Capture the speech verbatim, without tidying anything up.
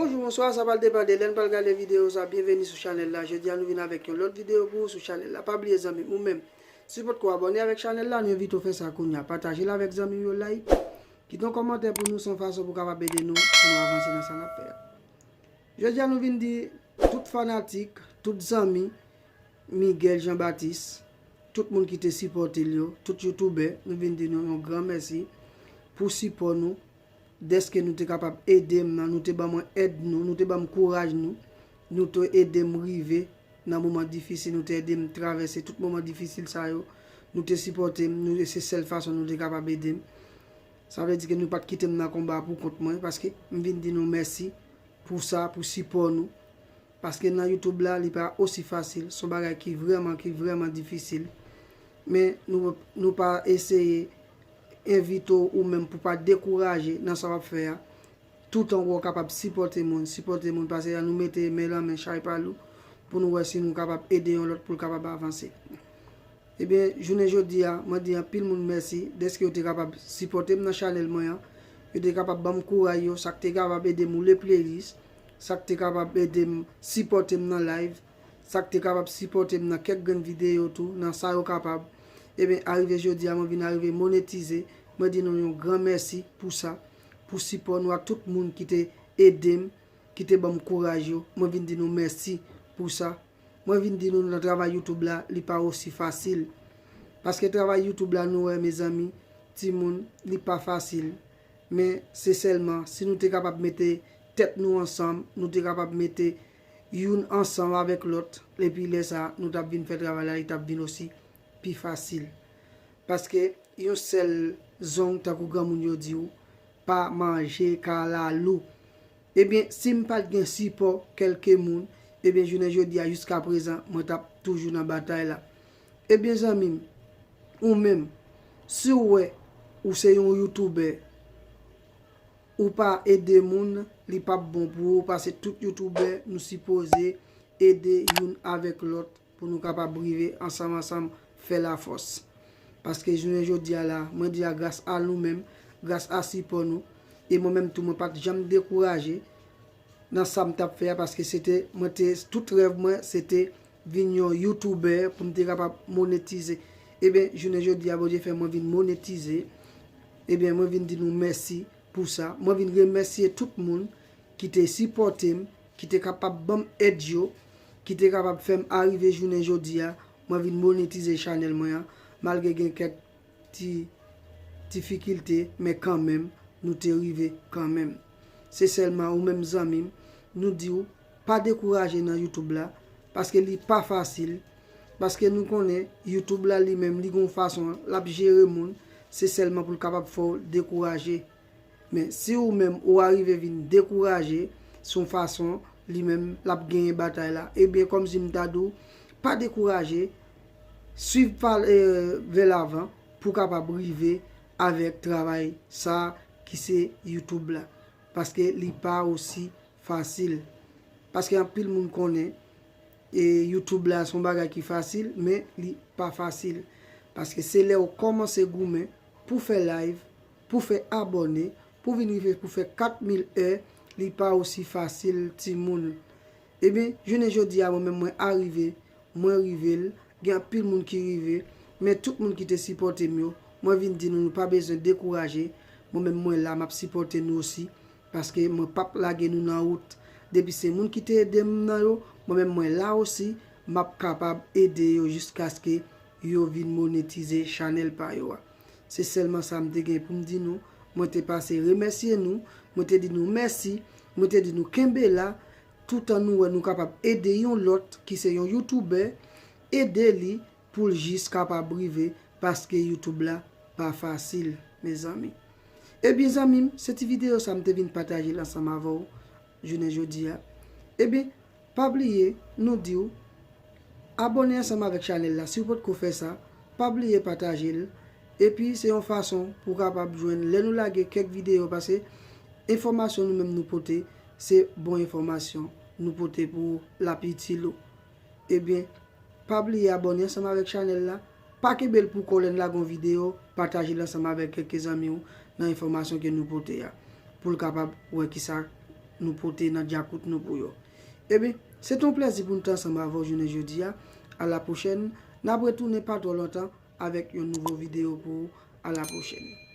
Bonjou, bonswa, sa pral depann de lè n pral gade videyo sa. Byenveni sou chanèl la. Jodi a nou vin avèk yon lòt videyo pou ou sou chanèl la. Pa bliye zanmi m, ou menm, si w potko abòne avèk chanèl la, nou envite w fè sa kounye a. Pataje l avèk zanmi w yo, like. Kite yon kòmantè pou nou, se yon fason pou kapab ede nou, pou nou avanse nan sa n ap fè a. Jodi a nou vin di tout fanatik, tout zanmi Miguel Jean Baptiste, tout moun ki te sipòte l yo, tout youtubè, nou vin di nou yon gran mèsi pou sipò nou, dèske nou te kapab ede m nan, nou te ban mwen èd nou, nou te ban m kouraj nou, nou te ede m rive nan moman difisil, nou te ede m travèse tout moman difisil sa yo, nou te sipòte m, nou, e se sèl fason nou te kapab ede m. Sa vle di ke nou pa t kite m nan konba a pou kont mwen, paske m vin di nou mèsi pou sa, pou sipò nou. Paske nan YouTube la, li pa osi fasil, se yon bagay ki vrèman, ki vrèman difisil. Men nou, nou pa eseye envite w ou menm pou pa dekouraje nan sa w ap fè a. Toutan w kapab sipòte moun, sipòte moun, paske la nou mete men nan men chay pa lou pou nou wè si nou kapab ede yon lòt pou l kapab avanse. Ebyen, jounen jodi a, mwen di anpil moun mèsi dèske yo te kapab sipòte m nan chanèl mwen an. Yo te kapab ban m kouray yo, sa k te kapab ede m woule playlist, sa k te kapab ede m sipòte m nan live, sa k te kapab sipòte m nan kèk grenn videyo tou, nan sa yo kapab. Ebyen, arive jodi a, mwen vin arive monetize. Mwen di nou yon gran mèsi pou sa, pou sipò nou ak tout moun ki te ede m, ki te ban m kouraj yo. Mwen vin di nou mèsi pou sa. Mwen vin di nou nan travay YouTube la, li pa osi fasil. Paske travay YouTube la, nou wè, mezanmi, timoun, li pa fasil. Men se sèlman, si nou te kapab mete tèt nou ansanm, nou te kapab mete youn ansanm avèk lòt, epi lè sa a, nou t ap vin fè travay la, li t ap vin osi pi fasil. Paske yon sèl zong, tankou granmoun yo di w, pa manje kalalou. Ebyen, si m pa t gen sipò kèlke moun, ebyen, jounen jodi a, jiska prezan, mwen t ap toujou nan batay la. Ebyen, zanmi m, ou menm, si w wè ou se yon youtubè, ou pa ede moun, li p ap bon pou ou, paske tout youtubè, nou sipoze ede youn avèk lòt pou nou kapab rive ansanm, ansanm, fè lafòs. Paske jounen jodi a la, mwen di a gras a nou menm, gras a sipò nou, e mwen menm tou, mwen pa t janm dekouraje nan sa m t ap fè a, paske se te, mwen te, tout rèv mwen, se te vin yon youtubè pou m te kapab monetize. Ebyen, jounen jodi a, Bondye fè mwen vin monetize. Ebyen, mwen vin di nou mèsi pou sa. Mwen vin remèsye tout moun ki te sipòte m, ki te kapab ban m èd yo, ki te kapab fè m arive jounen jodi a, mwen vin monetize chanèl mwen an, malgre gen kèk ti difikilte, men kanmenm, nou te rive kanmenm. Se sèlman ou menm zanmi m, nou di w, pa dekouraje nan YouTube la, paske li pa fasil, paske nou konnen YouTube la li menm, li gon fason l ap jere moun, se sèlman pou l kapab fè w dekouraje. Men si ou menm ou arive vin dekouraje, se yon fason li menm l ap genyen batay la. Ebyen, kòmsi m ta di w, pa dekouraje, swiv pa, e, vè lavan pou w kapab rive avèk travay sa ki se YouTube la. Paske li pa osi fasil. Paske anpil moun konnen, e, YouTube la se yon bagay ki fasil, men li pa fasil. Paske se lè w kòmanse goumen pou fè live, pou fè abòne, pou vin rive pou fè kat mil è, li pa osi fasil, timoun. Ebyen, jounen jodi a, mwen menm mwen arive, mwen rive l, gen anpil moun ki rive, men tout moun ki te sipòte m yo, mwen vin di nou, nou pa bezwen dekouraje, mwen menm mwen la, m ap sipòte nou osi, paske mwen p ap lage nou nan wout. Depi se moun ki te ede m nan yo, mwen menm mwen la osi, m ap kapab ede yo jiskaske yo vin monetize chanèl pa yo a. Se sèlman sa m te gen pou m di nou. Mwen te pase remèsye nou, mwen te di nou mèsi, mwen te di nou kenbe la, toutan nou wè nou kapab ede yon lòt ki se yon youtubè, ede li pou l jis kapab rive, paske YouTube la pa fasil, mezanmi. Ebyen, zanmi m, se ti videyo sa m te vin pataje l ansanm avè w jounen jodi a. Ebyen, pa bliye, nou di w, abòne ansanm avèk chanèl la. Si w potko fè sa, pa bliye pataje l. Epi, se yon fason pou w kapab jwenn, lè nou lage kèk videyo, paske enfòmasyon nou menm nou pote, se bon enfòmasyon nou pote pou w, l ap itil ou. Ebyen, pa bliye abòne ansanm avèk chanèl la. Pa kenbe l pou kò w lè n lage yon videyo, pataje l ansanm avèk kèk zanmi w nan enfòmasyon ke nou pote a, pou l kapab wè kisa nou pote nan djakout nou pou yo. Ebyen, se te yon plèzi pou nou te ansanm avè w jounen jodi a. A la pwochèn, n ap retounen pa twò lontan avèk yon nouvo videyo pou ou. A la pwochèn.